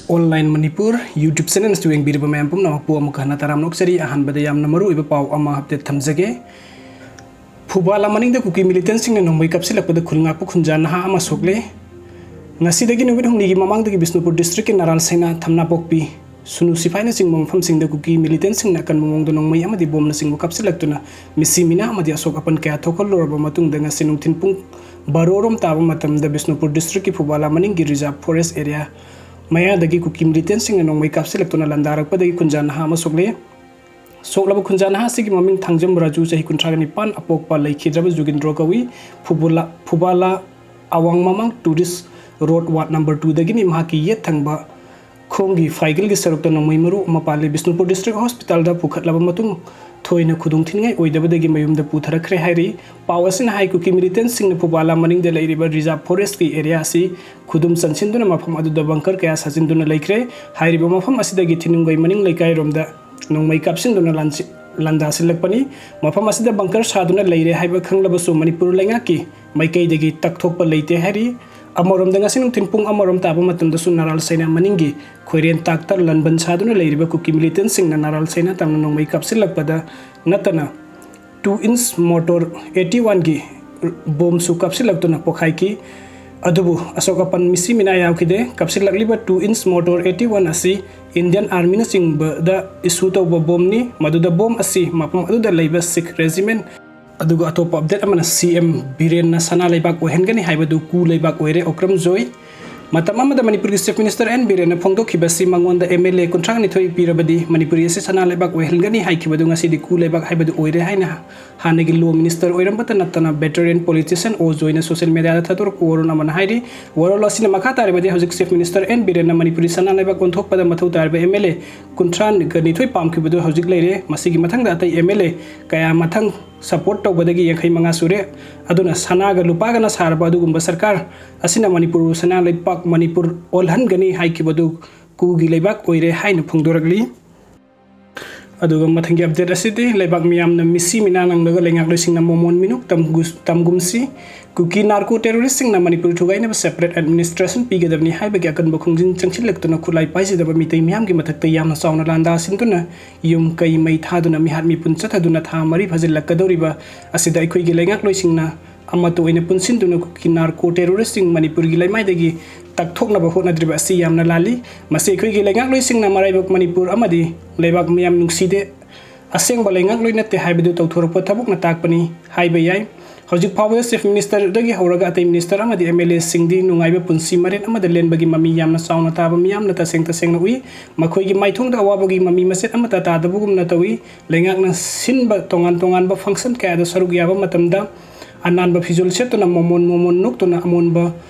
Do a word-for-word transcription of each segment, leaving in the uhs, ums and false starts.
Online Manipur YouTube channel ꯑꯁꯤꯕꯨ ꯌꯦꯡꯕꯤꯔꯤꯕ ꯃꯌꯥꯝ ꯄꯨꯝꯅꯃꯛꯄꯨ ꯑꯃꯨꯛꯀ ꯍꯟꯅ ꯇꯔꯥꯝꯅ ꯑꯣꯛꯆꯔꯤ꯫ ꯑꯍꯥꯟꯕꯗ ꯌꯥꯝꯅ ꯃꯔꯨꯑꯣꯏꯕ ꯄꯥꯎ ꯑꯃ update ꯊꯝꯖꯒꯦ꯫ ꯐꯨꯕꯥꯂꯥ ꯃꯅꯤꯡꯗ ꯀꯨꯀꯤ militantꯁꯤꯡꯅ ꯅꯣꯡꯃꯩ ꯀꯥꯞꯁꯤꯜꯂꯛꯄꯗ ꯈꯨꯜ ꯉꯥꯛꯄ ꯈꯨꯟꯖꯥ ꯅꯍꯥ ꯑꯃ ꯁꯣꯛꯂꯦ꯫ ꯉꯁꯤꯗꯒꯤ ꯅꯨꯃꯤꯠ ꯍꯨꯝꯅꯤꯒꯤ ꯃꯃꯥꯡꯗꯒꯤ ꯕꯤꯁꯅꯨꯄꯨꯔ districtꯀꯤ ꯅꯥꯔꯥꯜ ꯁꯩꯅꯥ, ꯊꯝꯅꯥꯄꯣꯛꯄꯤ, ꯁꯨꯅꯨ ꯁꯤꯐꯥꯏꯅꯆꯤꯡꯕ ꯃꯐꯝꯁꯤꯡꯗ ꯀꯨꯀꯤ militantꯁꯤꯡꯅ ꯑꯀꯟꯕ ꯃꯑꯣꯡꯗ ꯅꯣꯡꯃꯩ ꯑꯃꯗꯤ ꯕꯣꯝꯅꯆꯤꯡꯕ ꯀꯥꯞꯁꯤꯜꯂꯛꯇꯨꯅ ꯃꯤꯁꯤ ꯃꯤꯅꯥ ꯑꯃꯗꯤ ꯑꯁꯣꯛ ꯑꯄꯟ ꯀꯌꯥ ꯊꯣꯛꯍꯜꯂꯨꯔꯕ ꯃꯇꯨꯡꯗ ꯉꯁꯤ ꯅꯨꯡꯊꯤꯜ ꯄꯨꯡ ꯕꯥꯔꯣ ꯔꯣꯝ ꯇꯥꯕ ꯃꯇꯝꯗ ꯕꯤꯁꯅꯨꯄꯨꯔ districtꯀꯤ ꯐꯨꯕꯥꯂꯥ ꯃꯅꯤꯡꯒꯤ reserve forest area ꯃꯌꯥꯗꯒꯤ ꯀꯨꯀꯤ militantꯁꯤꯡꯅ ꯅꯣꯡꯃꯩ ꯀꯥꯞꯁꯤꯜꯂꯛꯇꯨꯅ ꯂꯥꯟꯗꯥꯔꯛꯄꯗꯒꯤ ꯈꯨꯟꯖꯥ ꯅꯍꯥ ꯑꯃ ꯁꯣꯛꯂꯦ꯫ ꯁꯣꯛꯂꯕ ꯈꯨꯟꯖꯥ ꯅꯍꯥ ꯑꯁꯤꯒꯤ ꯃꯃꯤꯡ ꯊꯥꯡꯖꯝ ꯔꯥꯖꯨ, ꯆꯍꯤ ꯀꯨꯟꯊ꯭ꯔꯥꯒ ꯅꯤꯄꯥꯟ, ꯑꯄꯣꯛꯄ ꯂꯩꯈꯤꯗ꯭ꯔꯕ ꯖꯨꯒꯤꯟꯗ꯭ꯔꯣ ꯀꯧꯏ꯫ ꯐꯨꯕꯨꯂꯥ-, ꯐꯨꯕꯥꯂꯥ ꯑꯋꯥꯡ ꯃꯃꯥꯡ tourist road ward number twoꯗꯒꯤꯅꯤ꯫ ꯃꯍꯥꯛꯀꯤ ꯌꯦꯠ ꯊꯪꯕ ꯈꯣꯡꯒꯤ ꯐꯥꯏꯒꯜꯒꯤ ꯁꯔꯨꯛꯇ ꯅꯣꯡꯃꯩ ꯃꯔꯨ ꯑꯃ ꯄꯥꯜꯂꯤ꯫ ꯕꯤꯁꯅꯨꯄꯨꯔ district hospitalꯗ ꯄꯨꯈꯠꯂꯕ ꯃꯇꯨꯡ ꯊꯣꯏꯅ ꯈꯨꯗꯣꯡ ꯊꯤꯅꯤꯡꯉꯥꯏ ꯑꯣꯏꯗꯕꯗꯒꯤ ꯃꯌꯨꯝꯗ ꯄꯨꯊꯔꯛꯈ꯭ꯔꯦ ꯍꯥꯏꯔꯤ꯫ ꯄꯥꯎ ꯑꯁꯤꯅ ꯍꯥꯏ, ꯀꯨꯀꯤ militantꯁꯤꯡꯅ ꯐꯨꯕꯥꯂꯥ ꯃꯅꯤꯡꯗ ꯂꯩꯔꯤꯕ reserve forestꯀꯤ area ꯑꯁꯤ ꯈꯨꯗꯨꯝ ꯆꯟꯁꯤꯟꯗꯨꯅ ꯃꯐꯝ ꯑꯗꯨꯗ bunker ꯀꯌꯥ ꯁꯥꯖꯤꯟꯗꯨꯅ ꯂꯩꯈ꯭ꯔꯦ꯫ ꯍꯥꯏꯔꯤꯕ ꯃꯐꯝ ꯑꯁꯤꯗꯒꯤ ꯊꯤꯅꯨꯡꯒꯩ ꯃꯅꯤꯡ ꯂꯩꯀꯥꯏꯔꯣꯝꯗ ꯅꯣꯡꯃꯩ ꯀꯥꯞꯁꯤꯟꯗꯨꯅ ꯂꯥꯟꯁꯤ-, ꯂꯥꯟꯗꯥꯁꯤꯜꯂꯛꯄꯅꯤ꯫ ꯃꯐꯝ ꯑꯁꯤꯗ bunker ꯁꯥꯗꯨꯅ ꯂꯩꯔꯦ ꯍꯥꯏꯕ ꯈꯪꯂꯕꯁꯨ ꯃꯅꯤꯄꯨꯔ ꯂꯩꯉꯥꯛꯀꯤ ꯃꯥꯏꯀꯩꯗꯒꯤ ꯇꯛꯊꯣꯛꯄ ꯂꯩꯇꯦ ꯍꯥꯏꯔꯤ꯫ ꯑꯃꯔꯣꯝꯗ ꯉꯁꯤ ꯅꯨꯡꯊꯤꯜ ꯄꯨꯡ ꯑꯃꯔꯣꯝ ꯇꯥꯕ ꯃꯇꯝꯗꯁꯨ ꯅꯥꯔꯥꯜ ꯁꯩꯅꯥ ꯃꯅꯤꯡꯒꯤ ꯈꯣꯏꯔꯦꯟ ꯇꯥꯛꯇ ꯂꯟꯕꯟ ꯁꯥꯗꯨꯅ ꯂꯩꯔꯤꯕ ꯀꯨꯀꯤ militantꯁꯤꯡꯅ ꯅꯥꯔꯥꯜ ꯁꯩꯅꯥ ꯇꯝꯅ ꯅꯣꯡꯃꯩ ꯀꯥꯞꯁꯤꯜꯂꯛꯄꯗ ꯅꯠꯇꯅ two inch mortar eighty oneꯒꯤ ꯕꯣꯝꯁꯨ ꯀꯥꯞꯁꯤꯜꯂꯛꯇꯨꯅ ꯄꯣꯈꯥꯏꯈꯤ꯫ ꯑꯗꯨꯕꯨ ꯑꯁꯣꯛ ꯑꯄꯟ ꯃꯤꯁꯤ ꯃꯤꯅꯥ ꯌꯥꯎꯈꯤꯗꯦ꯫ ꯀꯥꯞꯁꯤꯜꯂꯛꯂꯤꯕ two inch mortar eighty one ꯑꯁꯤ Indian Armyꯅꯆꯤꯡꯕꯗ issue ꯇꯧꯕ ꯕꯣꯝꯅꯤ꯫ ꯃꯗꯨꯗ ꯕꯣꯝ ꯑꯁꯤ ꯃꯐꯝ ꯑꯗꯨꯗ ꯂꯩꯕ Sikh regiment ꯑꯗꯨꯒ ꯑꯇꯣꯞꯄ update ꯑꯃꯅ, CM ꯕꯤꯔꯦꯟꯅ ꯁꯅꯥ ꯂꯩꯕꯥꯛ ꯑꯣꯏꯍꯟꯒꯅꯤ ꯍꯥꯏꯕꯗꯨ ꯀꯨ ꯂꯩꯕꯥꯛ ꯑꯣꯏꯔꯦ, ꯑꯣꯀ꯭ꯔꯝ ꯖꯣꯏ꯫ ꯃꯇꯝ ꯑꯃꯗ ꯃꯅꯤꯄꯨꯔꯒꯤ Chief Minister ꯑꯦꯟ ꯕꯤꯔꯦꯟꯅ ꯐꯣꯡꯗꯣꯛꯈꯤꯕꯁꯤ ꯃꯉꯣꯟꯗ MLA ꯀꯨꯟꯊ꯭ꯔꯥ ꯅꯤꯊꯣꯏ ꯄꯤꯔꯕꯗꯤ ꯃꯅꯤꯄꯨꯔꯤ ꯑꯁꯤ ꯁꯅꯥ ꯂꯩꯕꯥꯛ ꯑꯣꯏꯍꯟꯒꯅꯤ ꯍꯥꯏꯈꯤꯕꯗꯨ ꯉꯁꯤꯗꯤ ꯀꯨ ꯂꯩꯕꯥꯛ ꯍꯥꯏꯕꯗꯨ ꯑꯣꯏꯔꯦ ꯍꯥꯏꯅ ꯍꯥꯟꯅꯒꯤ law minister ꯑꯣꯏꯔꯝꯕꯇ ꯅꯠꯇꯅ veteran politician ꯑꯣ ꯖꯣꯏꯅ social mediaꯗ ꯊꯥꯗꯣꯔꯛꯄ ꯋꯥꯔꯣꯜ ꯑꯃꯅ ꯍꯥꯏꯔꯤ꯫ ꯋꯥꯔꯣꯜ ꯑꯁꯤꯅ ꯃꯈꯥ ꯇꯥꯔꯤꯕꯗꯤ ꯍꯧꯖꯤꯛ Chief Minister ꯑꯦꯟ ꯕꯤꯔꯦꯟꯅ ꯃꯅꯤꯄꯨꯔꯤ ꯁꯅꯥ ꯂꯩꯕꯥꯛ ꯑꯣꯟꯊꯣꯛꯄꯗ ꯃꯊꯧ ꯇꯥꯔꯤꯕ MLA ꯀꯨꯟꯊ꯭ꯔꯥ ꯅꯤꯊꯣꯏ ꯄꯥꯝꯈꯤꯕꯗꯨ ꯍꯧꯖꯤꯛ ꯂꯩꯔꯦ꯫ ꯃꯁꯤꯒꯤ ꯃꯊꯪꯗ ꯑꯇꯩ MLA ꯀꯌꯥ ꯃꯊꯪ support ꯇꯧꯕꯗꯒꯤ ꯌꯥꯡꯈꯩ ꯃꯉꯥ ꯁꯨꯔꯦ꯫ ꯑꯗꯨꯅ ꯁꯅꯥꯒ ꯂꯨꯄꯥꯒꯅ ꯁꯥꯔꯕ ꯑꯗꯨꯒꯨꯝꯕ ꯁꯔꯀꯥꯔ ꯑꯁꯤꯅ ꯃꯅꯤꯄꯨꯔꯕꯨ ꯁꯅꯥ ꯂꯩꯄꯥꯛ ꯃꯅꯤꯄꯨꯔ ꯑꯣꯜꯍꯟꯒꯅꯤ ꯍꯥꯏꯈꯤꯕꯗꯨ ꯀꯨꯒꯤ ꯂꯩꯕꯥꯛ ꯑꯣꯏꯔꯦ ꯍꯥꯏꯅ ꯐꯣꯡꯗꯣꯔꯛꯂꯤ꯫ ꯑꯗꯨꯒ ꯃꯊꯪꯒꯤ ꯑꯞꯗꯦꯠ ꯑꯁꯤꯗꯤ ꯂꯩꯕꯥꯛ ꯃꯤꯌꯥꯝꯅ ꯃꯤꯁꯤ ꯃꯤꯅꯥ ꯅꯪꯂꯒ ꯂꯩꯉꯥꯛꯂꯣꯏꯁꯤꯡꯅ ꯃꯣꯃꯣꯟ ꯃꯤꯅꯣꯛ ꯇꯝꯒꯨ-, ꯇꯝꯒꯨꯝꯁꯤ꯫ ꯀꯨꯀꯤ ꯅꯥꯔꯀꯣ ꯇꯦꯔꯣꯔꯤꯁꯁꯤꯡꯅ ꯃꯅꯤꯄꯨꯔ ꯊꯨꯒꯥꯏꯅꯕ ꯁꯦꯄꯔꯦꯠ ꯑꯦꯗꯃꯤꯅꯤꯁꯇ꯭ꯔꯦꯁꯟ ꯄꯤꯒꯗꯕꯅꯤ ꯍꯥꯏꯕꯒꯤ ꯑꯀꯟꯕ ꯈꯣꯡꯖꯪ ꯆꯪꯁꯤꯜꯂꯛꯇꯨꯅ ꯈꯨꯠꯂꯥꯏ ꯄꯥꯏꯖꯗꯕ ꯃꯤꯇꯩ ꯃꯤꯌꯥꯝꯒꯤ ꯃꯊꯛꯇ ꯌꯥꯝꯅ ꯆꯥꯎꯅ ꯂꯥꯟꯗꯥꯁꯤꯟꯗꯨꯅ ꯌꯨꯝ ꯀꯩ ꯃꯩ ꯊꯥꯗꯨꯅ ꯃꯤꯍꯥꯠ ꯃꯤꯄꯨꯟ ꯆꯠꯊꯗꯨꯅ ꯊꯥ ꯃꯔꯤ ꯐꯥꯖꯤꯜꯂꯛꯀꯗꯧꯔꯤꯕ ꯑꯁꯤꯗ ꯑꯩꯈꯣꯏꯒꯤ ꯂꯩꯉꯥꯛꯂꯣꯏꯁꯤꯡꯅ ꯑꯃꯠꯇ ꯑꯣꯏꯅ ꯄꯨꯟꯁꯤꯟꯗꯨꯅ ꯀꯨꯀꯤ ꯅꯥꯔꯀꯣ ꯇꯦꯔꯣꯔꯤꯁꯁꯤꯡ ꯃꯅꯤꯄꯨꯔꯒꯤ ꯂꯩꯃꯥꯏꯗꯒꯤ ꯇꯛꯊꯣꯛꯅꯕ ꯍꯣꯠꯅꯗ꯭ꯔꯤꯕ ꯑꯁꯤ ꯌꯥꯝꯅ ꯂꯥꯜꯂꯤ꯫ ꯃꯁꯤ ꯑꯩꯈꯣꯏꯒꯤ ꯂꯩꯉꯥꯛꯂꯣꯏꯁꯤꯡꯅ ꯃꯔꯥꯏꯕꯛ ꯃꯅꯤꯄꯨꯔ ꯑꯃꯗꯤ ꯂꯩꯕꯥꯛ ꯃꯤꯌꯥꯝ ꯅꯨꯡꯁꯤꯗꯦ, ꯑꯁꯦꯡꯕ ꯂꯩꯉꯥꯛꯂꯣꯏ ꯅꯠꯇꯦ ꯍꯥꯏꯕꯗꯨ ꯇꯧꯊꯣꯔꯛꯄ ꯊꯕꯛꯅ ꯇꯥꯛꯄꯅꯤ ꯍꯥꯏꯕ ꯌꯥꯏ꯫ ꯍꯧꯖꯤꯛ ꯐꯥꯎꯕꯗ ꯆꯤꯐ ꯃꯤꯅꯤꯁꯇꯔꯗꯒꯤ ꯍꯧꯔꯒ ꯑꯇꯩ ꯃꯤꯅꯤꯁꯇꯔ ꯑꯃꯗꯤ ꯑꯦꯝ ꯑꯦꯜ ꯑꯦꯁꯤꯡꯗꯤ ꯅꯨꯡꯉꯥꯏꯕ ꯄꯨꯟꯁꯤ ꯃꯔꯦꯟ ꯑꯃꯗ ꯂꯦꯟꯕꯒꯤ ꯃꯃꯤ ꯌꯥꯝꯅ ꯆꯥꯎꯅ ꯇꯥꯕ ꯃꯤꯌꯥꯝꯅ ꯇꯁꯦꯡ ꯇꯁꯦꯡꯅ ꯎꯏ꯫ ꯃꯈꯣꯏꯒꯤ ꯃꯥꯏꯊꯣꯡꯗ ꯑꯋꯥꯕꯒꯤ ꯃꯃꯤ ꯃꯁꯦꯠ ꯑꯃꯠꯇ ꯇꯥꯗꯕꯒꯨꯝꯅ ꯇꯧꯏ꯫ ꯂꯩꯉꯥꯛꯅ ꯁꯤꯟꯕ ꯇꯣꯉꯥꯟ ꯇꯣꯉꯥꯟꯕ ꯐꯪꯁꯟ ꯀꯌꯥꯗ ꯁꯔꯨꯛ ꯌꯥꯕ ꯃꯇꯝꯗ ꯑꯅꯥꯟꯕ ꯐꯤꯖꯣꯜ ꯁꯦꯠꯇꯨꯅ ꯃꯣꯃꯣꯟ ꯃꯣꯃꯣꯟ ꯅꯣꯛꯇꯨꯅ ꯑꯃꯣꯟꯕ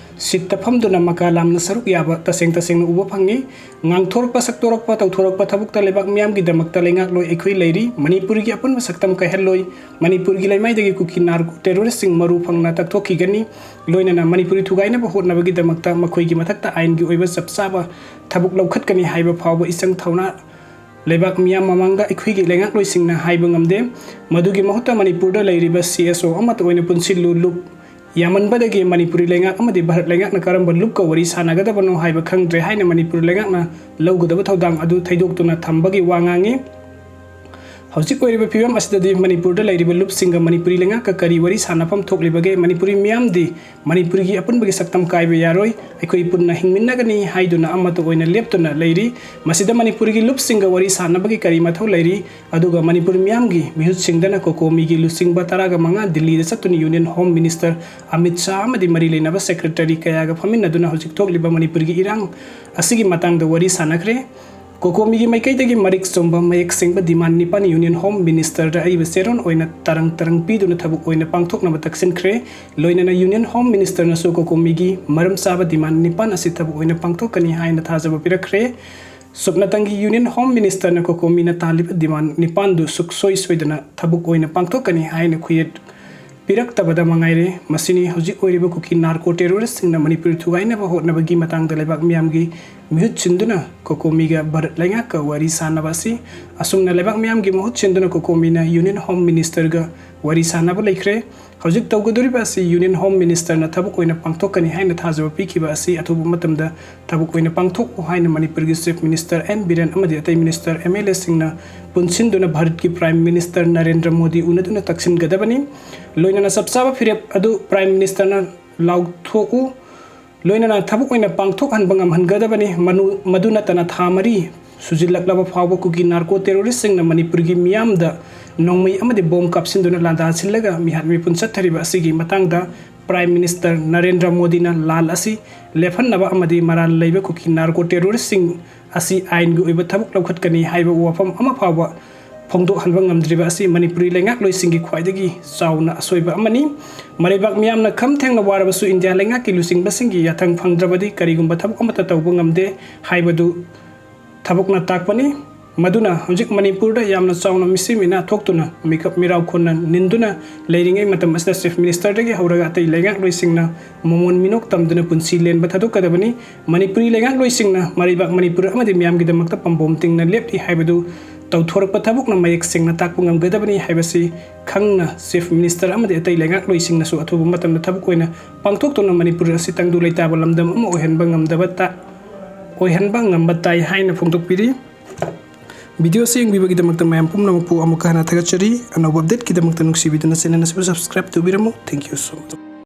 ꯁꯤꯠꯇ ꯐꯝꯗꯨꯅ ꯃꯀꯥ ꯂꯥꯝꯅ ꯁꯔꯨꯛ ꯌꯥꯕ ꯇꯁꯦꯡ ꯇꯁꯦꯡꯅ ꯎꯕ ꯐꯪꯉꯤ꯫ ꯉꯥꯡꯊꯣꯔꯛꯄ, ꯁꯛꯇꯣꯔꯛꯄ, ꯇꯧꯊꯣꯔꯛꯄ ꯊꯕꯛꯇ ꯂꯩꯕꯥꯛ ꯃꯤꯌꯥꯝꯒꯤꯗꯃꯛꯇ ꯂꯩꯉꯥꯛꯂꯣꯏ ꯑꯩꯈꯣꯏ ꯂꯩꯔꯤ꯫ ꯃꯅꯤꯄꯨꯔꯒꯤ ꯑꯄꯨꯟꯕ ꯁꯛꯇꯝ ꯀꯥꯏꯍꯜꯂꯣꯏ꯫ ꯃꯅꯤꯄꯨꯔꯒꯤ ꯂꯩꯃꯥꯏꯗꯒꯤ ꯀꯨꯀꯤ ꯅꯥꯔꯀꯣ ꯇꯦꯔꯣꯔꯤꯁꯁꯤꯡ ꯃꯔꯨ ꯐꯪꯅ ꯇꯛꯊꯣꯛꯈꯤꯒꯅꯤ꯫ ꯂꯣꯏꯅꯅ ꯃꯅꯤꯄꯨꯔꯤ ꯊꯨꯒꯥꯏꯅꯕ ꯍꯣꯠꯅꯕꯒꯤꯗꯃꯛꯇ ꯃꯈꯣꯏꯒꯤ ꯃꯊꯛꯇ ꯑꯥꯏꯟꯒꯤ ꯑꯣꯏꯕ ꯆꯞ ꯆꯥꯕ ꯊꯕꯛ ꯂꯧꯈꯠꯀꯅꯤ ꯍꯥꯏꯕ ꯐꯥꯎꯕ ꯏꯆꯪ ꯊꯧꯅꯥ ꯂꯩꯕꯥꯛ ꯃꯤꯌꯥꯝ ꯃꯃꯥꯡꯗ ꯑꯩꯈꯣꯏꯒꯤ ꯂꯩꯉꯥꯛꯂꯣꯏꯁꯤꯡꯅ ꯍꯥꯏꯕ ꯉꯝꯗꯦ꯫ ꯃꯗꯨꯒꯤ ꯃꯍꯨꯠꯇ ꯃꯅꯤꯄꯨꯔꯗ ꯂꯩꯔꯤꯕ ꯁꯤ ꯑꯦꯁ ꯑꯣ ꯑꯃꯠꯇ ꯑꯣꯏꯅ ꯄꯨꯟꯁꯤꯜꯂꯨ꯫ ꯂꯨꯞ ꯌꯥꯝꯃꯟꯕꯗꯒꯤ ꯃꯅꯤꯄꯨꯔꯤ ꯂꯩꯉꯥꯛ ꯑꯃꯗꯤ ꯚꯥꯔꯠ ꯂꯩꯉꯥꯛꯅ ꯀꯔꯝꯕ ꯂꯨꯞꯀ ꯋꯥꯔꯤ ꯁꯥꯟꯅꯒꯗꯕꯅꯣ ꯍꯥꯏꯕ ꯈꯪꯗ꯭ꯔꯦ ꯍꯥꯏꯅ ꯃꯅꯤꯄꯨꯔ ꯂꯩꯉꯥꯛꯅ ꯂꯧꯒꯗꯕ ꯊꯧꯗꯥꯡ ꯑꯗꯨ ꯊꯩꯗꯣꯛꯇꯨꯅ ꯊꯝꯕꯒꯤ ꯋꯥ ꯉꯥꯡꯉꯤ꯫ ꯍꯧꯖꯤꯛ ꯑꯣꯏꯔꯤꯕ ꯐꯤꯕꯝ ꯑꯁꯤꯗꯗꯤ ꯃꯅꯤꯄꯨꯔꯗ ꯂꯩꯔꯤꯕ ꯂꯨꯞꯁꯤꯡꯒ ꯃꯅꯤꯄꯨꯔꯤ ꯂꯩꯉꯥꯛꯀ ꯀꯔꯤ ꯋꯥꯔꯤ ꯁꯥꯟꯅꯐꯝ ꯊꯣꯛꯂꯤꯕꯒꯦ? ꯃꯅꯤꯄꯨꯔꯤ ꯃꯤꯌꯥꯝꯗꯤ ꯃꯅꯤꯄꯨꯔꯒꯤ ꯑꯄꯨꯟꯕꯒꯤ ꯁꯛꯇꯝ ꯀꯥꯏꯕ ꯌꯥꯔꯣꯏ꯫ ꯑꯩꯈꯣꯏ ꯄꯨꯟꯅ ꯍꯤꯡꯃꯤꯟꯅꯒꯅꯤ ꯍꯥꯏꯗꯨꯅ ꯑꯃꯠꯇ ꯑꯣꯏꯅ ꯂꯦꯞꯇꯨꯅ ꯂꯩꯔꯤ꯫ ꯃꯁꯤꯗ ꯃꯅꯤꯄꯨꯔꯒꯤ ꯂꯨꯞꯁꯤꯡꯒ ꯋꯥꯔꯤ ꯁꯥꯟꯅꯕꯒꯤ ꯀꯔꯤ ꯃꯊꯧ ꯂꯩꯔꯤ? ꯑꯗꯨꯒ ꯃꯅꯤꯄꯨꯔ ꯃꯤꯌꯥꯝꯒꯤ ꯃꯤꯍꯨꯠꯁꯤꯡꯗꯅ ꯀꯣꯀꯣꯃꯤꯒꯤ ꯂꯨꯆꯤꯡꯕ ꯇꯔꯥꯒ ꯃꯉꯥ ꯗꯤꯜꯂꯤꯗ ꯆꯠꯇꯨꯅ union home minister Amit Shah ꯑꯃꯗꯤ ꯃꯔꯤ ꯂꯩꯅꯕ ꯁꯦꯀ꯭ꯔꯦꯇꯔꯤ ꯀꯌꯥꯒ ꯐꯝꯃꯤꯟꯅꯗꯨꯅ ꯍꯧꯖꯤꯛ ꯊꯣꯛꯂꯤꯕ ꯃꯅꯤꯄꯨꯔꯒꯤ ꯏꯔꯥꯡ ꯑꯁꯤꯒꯤ ꯃꯇꯥꯡꯗ ꯋꯥꯔꯤ ꯁꯥꯟꯅꯈ꯭ꯔꯦ꯫ ꯀꯣꯀꯣꯃꯤꯒꯤ ꯃꯥꯏꯀꯩꯗꯒꯤ ꯃꯔꯤꯛ ꯆꯨꯝꯕ, ꯃꯌꯦꯛ ꯁꯦꯡꯕ ꯗꯤꯃꯥꯟ ꯅꯤꯄꯥꯟ ꯌꯨꯅꯤꯌꯟ ꯍꯣꯝ ꯃꯤꯅꯤꯁꯇꯔꯗ ꯑꯏꯕ ꯆꯦꯔꯣꯜ ꯑꯣꯏꯅ ꯇꯔꯪ ꯇꯔꯪ ꯄꯤꯗꯨꯅ ꯊꯕꯛ ꯑꯣꯏꯅ ꯄꯥꯡꯊꯣꯛꯅꯕ ꯇꯛꯁꯤꯟꯈ꯭ꯔꯦ꯫ ꯂꯣꯏꯅꯅ ꯌꯨꯅꯤꯌꯟ ꯍꯣꯝ ꯃꯤꯅꯤꯁꯇꯔꯅꯁꯨ ꯀꯣꯀꯣꯃꯤꯒꯤ ꯃꯔꯝ ꯆꯥꯕ ꯗꯤꯃꯥꯟ ꯅꯤꯄꯥꯟ ꯑꯁꯤ ꯊꯕꯛ ꯑꯣꯏꯅ ꯄꯥꯡꯊꯣꯛꯀꯅꯤ ꯍꯥꯏꯅ ꯊꯥꯖꯕ ꯄꯤꯔꯛꯈ꯭ꯔꯦ꯫ ꯁꯨꯞꯅꯇꯪꯒꯤ ꯌꯨꯅꯤꯌꯟ ꯍꯣꯝ ꯃꯤꯅꯤꯁꯇꯔꯅ ꯀꯣꯀꯣꯃꯤꯅ ꯇꯥꯜꯂꯤꯕ ꯗꯤꯃꯥꯟ ꯅꯤꯄꯥꯟꯗꯨ ꯁꯨꯛꯁꯣꯏ ꯁꯣꯏꯗꯅ ꯊꯕꯛ ꯑꯣꯏꯅ ꯄꯥꯡꯊꯣꯛꯀꯅꯤ ꯍꯥꯏꯅ ꯈꯨꯌꯦꯠ ꯄꯤꯔꯛꯇꯕꯗ ꯃꯉꯥꯏꯔꯦ꯫ ꯃꯁꯤꯅꯤ ꯍꯧꯖꯤꯛ ꯑꯣꯏꯔꯤꯕ ꯀꯨꯀꯤ ꯅꯥꯔꯀꯣ ꯇꯦꯔꯣꯔꯤꯁꯁꯤꯡꯅ ꯃꯅꯤꯄꯨꯔ ꯊꯨꯒꯥꯏꯅꯕ ꯍꯣꯠꯅꯕꯒꯤ ꯃꯇꯥꯡꯗ ꯂꯩꯕꯥꯛ ꯃꯤꯌꯥꯝꯒꯤ ꯃꯤꯍꯨꯠ ꯁꯤꯟꯗꯨꯅ ꯀꯣꯀꯣꯃꯤꯒ ꯚꯥꯔꯠ ꯂꯩꯉꯥꯛꯀ ꯋꯥꯔꯤ ꯁꯥꯟꯅꯕ ꯑꯁꯤ꯫ ꯑꯁꯨꯝꯅ ꯂꯩꯕꯥꯛ ꯃꯤꯌꯥꯝꯒꯤ ꯃꯍꯨꯠ ꯁꯤꯟꯗꯨꯅ ꯀꯣꯀꯣꯃꯤꯅ ꯌꯨꯅꯤꯌꯟ ꯍꯣꯝ ꯃꯤꯅꯤꯁꯇꯔꯒ ꯋꯥꯔꯤ ꯁꯥꯟꯅꯕ ꯂꯩꯈ꯭ꯔꯦ꯫ ꯍꯧꯖꯤꯛ ꯇꯧꯒꯗꯧꯔꯤꯕ ꯑꯁꯤ ꯌꯨꯅꯤꯌꯟ ꯍꯣꯝ ꯃꯤꯅꯤꯁꯇꯔꯅ ꯊꯕꯛ ꯑꯣꯏꯅ ꯄꯥꯡꯊꯣꯛꯀꯅꯤ ꯍꯥꯏꯅ ꯊꯥꯖꯕ ꯄꯤꯈꯤꯕ ꯑꯁꯤ ꯑꯊꯨꯕ ꯃꯇꯝꯗ ꯊꯕꯛ ꯑꯣꯏꯅ ꯄꯥꯡꯊꯣꯛꯎ ꯍꯥꯏꯅ ꯃꯅꯤꯄꯨꯔꯒꯤ ꯆꯤꯐ ꯃꯤꯅꯤꯁꯇꯔ ꯑꯦꯟ ꯕꯤꯔꯦꯟ ꯑꯃꯗꯤ ꯑꯇꯩ ꯃꯤꯅꯤꯁꯇꯔ, ꯑꯦꯝ ꯑꯦꯜ ꯑꯦꯁꯤꯡꯅ ꯄꯨꯟꯁꯤꯟꯗꯨꯅ ꯚꯥꯔꯠꯀꯤ ꯄ꯭ꯔꯥꯏꯝ ꯃꯤꯅꯤꯁꯇꯔ ꯅꯔꯦꯟꯗ꯭ꯔ ꯃꯣꯗꯤ ꯎꯅꯗꯨꯅ ꯇꯛꯁꯤꯟꯒꯗꯕꯅꯤ꯫ ꯂꯣꯏꯅꯅ ꯆꯞ ꯆꯥꯕ ꯐꯤꯔꯦꯞ ꯑꯗꯨ ꯄ꯭ꯔꯥꯏꯝ ꯃꯤꯅꯤꯁꯇꯔꯅ ꯂꯥꯎꯊꯣꯛꯎ, ꯂꯣꯏꯅꯅ ꯊꯕꯛ ꯑꯣꯏꯅ ꯄꯥꯡꯊꯣꯛꯍꯟꯕ ꯉꯝꯍꯟꯒꯗꯕꯅꯤ꯫ ꯃꯅꯨ-, ꯃꯗꯨ ꯅꯠꯇꯅ ꯊꯥ ꯃꯔꯤ ꯁꯨꯖꯤꯜꯂꯛꯂꯕ ꯐꯥꯎꯕ ꯀꯨꯀꯤ ꯅꯥꯔꯀꯣ ꯇꯦꯔꯣꯔꯤꯁꯁꯤꯡꯅ ꯃꯅꯤꯄꯨꯔꯒꯤ ꯃꯤꯌꯥꯝꯗ ꯅꯣꯡꯃꯩ ꯑꯃꯗꯤ ꯕꯣꯝ ꯀꯥꯞꯁꯤꯟꯗꯨꯅ ꯂꯥꯟꯗꯥ ꯁꯤꯜꯂꯒ ꯃꯤꯍꯥꯠ ꯃꯤꯄꯨꯟ ꯆꯠꯊꯔꯤꯕ ꯑꯁꯤꯒꯤ ꯃꯇꯥꯡꯗ ꯄ꯭ꯔꯥꯏꯝ ꯃꯤꯅꯤꯁꯇꯔ ꯅꯔꯦꯟꯗ꯭ꯔ ꯃꯣꯗꯤꯅ ꯂꯥꯜ ꯑꯁꯤ ꯂꯦꯞꯍꯟꯅꯕ ꯑꯃꯗꯤ ꯃꯔꯥꯜ ꯂꯩꯕ ꯀꯨꯀꯤ ꯅꯥꯔꯀꯣ ꯇꯦꯔꯣꯔꯤꯁꯁꯤꯡ ꯑꯁꯤ ꯑꯥꯏꯟꯒꯤ ꯑꯣꯏꯕ ꯊꯕꯛ ꯂꯧꯈꯠꯀꯅꯤ ꯍꯥꯏꯕ ꯋꯥꯐꯝ ꯑꯃ ꯐꯥꯎꯕ ꯐꯣꯡꯗꯣꯛꯍꯟꯕ ꯉꯝꯗ꯭ꯔꯤꯕ ꯑꯁꯤ ꯃꯅꯤꯄꯨꯔꯤ ꯂꯩꯉꯥꯛꯂꯣꯏꯁꯤꯡꯒꯤ ꯈ꯭ꯋꯥꯏꯗꯒꯤ ꯆꯥꯎꯅ ꯑꯁꯣꯏꯕ ꯑꯃꯅꯤ꯫ ꯃꯔꯩꯕꯥꯛ ꯃꯤꯌꯥꯝꯅ ꯈꯝ ꯊꯦꯡꯅ ꯋꯥꯔꯕꯁꯨ ꯏꯟꯗꯤꯌꯥ ꯂꯩꯉꯥꯛꯀꯤ ꯂꯨꯆꯤꯡꯕꯁꯤꯡꯒꯤ ꯌꯥꯊꯪ ꯐꯪꯗ꯭ꯔꯕꯗꯤ ꯀꯔꯤꯒꯨꯝꯕ ꯊꯕꯛ ꯑꯃꯠꯇ ꯇꯧꯕ ꯉꯝꯗꯦ ꯍꯥꯏꯕꯗꯨ ꯊꯕꯛꯅ ꯇꯥꯛꯄꯅꯤ꯫ ꯃꯗꯨꯅ ꯍꯧꯖꯤꯛ ꯃꯅꯤꯄꯨꯔꯗ ꯌꯥꯝꯅ ꯆꯥꯎꯅ ꯃꯤꯁꯤ ꯃꯤꯅꯥ ꯊꯣꯛꯇꯨꯅ ꯃꯤꯀꯞ ꯃꯤꯔꯥꯎ ꯈꯨꯟꯅ ꯅꯤꯟꯗꯨꯅ ꯂꯩꯔꯤꯉꯩ ꯃꯇꯝ ꯑꯁꯤꯗ ꯆꯤꯐ ꯃꯤꯅꯤꯁꯇꯔꯗꯒꯤ ꯍꯧꯔꯒ ꯑꯇꯩ ꯂꯩꯉꯥꯛꯂꯣꯏꯁꯤꯡꯅ ꯃꯃꯣꯟ ꯃꯤꯅꯣꯛ ꯇꯝꯗꯨꯅ ꯄꯨꯟꯁꯤ ꯂꯦꯟꯕ ꯊꯥꯗꯣꯛꯀꯗꯕꯅꯤ꯫ ꯃꯅꯤꯄꯨꯔꯤ ꯂꯩꯉꯥꯛꯂꯣꯏꯁꯤꯡꯅ ꯃꯔꯩꯕꯥꯛ ꯃꯅꯤꯄꯨꯔ ꯑꯃꯗꯤ ꯃꯤꯌꯥꯝꯒꯤꯗꯃꯛꯇ ꯄꯥꯝꯕꯣꯝ ꯇꯤꯡꯅ ꯂꯦꯞꯂꯤ ꯍꯥꯏꯕꯗꯨ ꯇꯧꯊꯣꯔꯛꯄ ꯊꯕꯛꯅ ꯃꯌꯦꯛ ꯁꯦꯡꯅ ꯇꯥꯛꯄ ꯉꯝꯒꯗꯕꯅꯤ ꯍꯥꯏꯕꯁꯤ ꯈꯪꯅ ꯆꯤꯐ ꯃꯤꯅꯤꯁꯇꯔ ꯑꯃꯗꯤ ꯑꯇꯩ ꯂꯩꯉꯥꯛꯂꯣꯏꯁꯤꯡꯅꯁꯨ ꯑꯊꯨꯕ ꯃꯇꯝꯗ ꯊꯕꯛ ꯑꯣꯏꯅ ꯄꯥꯡꯊꯣꯛꯇꯨꯅ ꯃꯅꯤꯄꯨꯔ ꯑꯁꯤ ꯇꯪꯗꯨ ꯂꯩꯇꯥꯕ ꯂꯝꯗꯝ ꯑꯃ ꯑꯣꯏꯍꯟꯕ ꯉꯝꯗꯕ ꯇ-, ꯑꯣꯏꯍꯟꯕ ꯉꯝꯕ ꯇꯥꯏ ꯍꯥꯏꯅ ꯐꯣꯡꯗꯣꯛꯄꯤꯔꯤ꯫ ꯚꯤꯗꯤꯑꯣ ꯑꯁꯤ ꯌꯦꯡꯕꯤꯕꯒꯤꯗꯃꯛꯇ ꯃꯌꯥꯝ ꯄꯨꯝꯅꯃꯛꯄꯨ ꯑꯃꯨꯛꯀ ꯍꯟꯅ ꯊꯥꯒꯠꯆꯔꯤ꯫ ꯑꯅꯧꯕ ꯑꯞꯗꯦꯠꯀꯤꯗꯃꯛꯇ ꯅꯨꯡꯁꯤꯕꯤꯗꯨꯅ ꯆꯦꯅꯦꯜ ꯑꯁꯤꯕꯨ subscribe ꯇꯧꯕꯤꯔꯝꯃꯨ꯫ Thank you so much꯫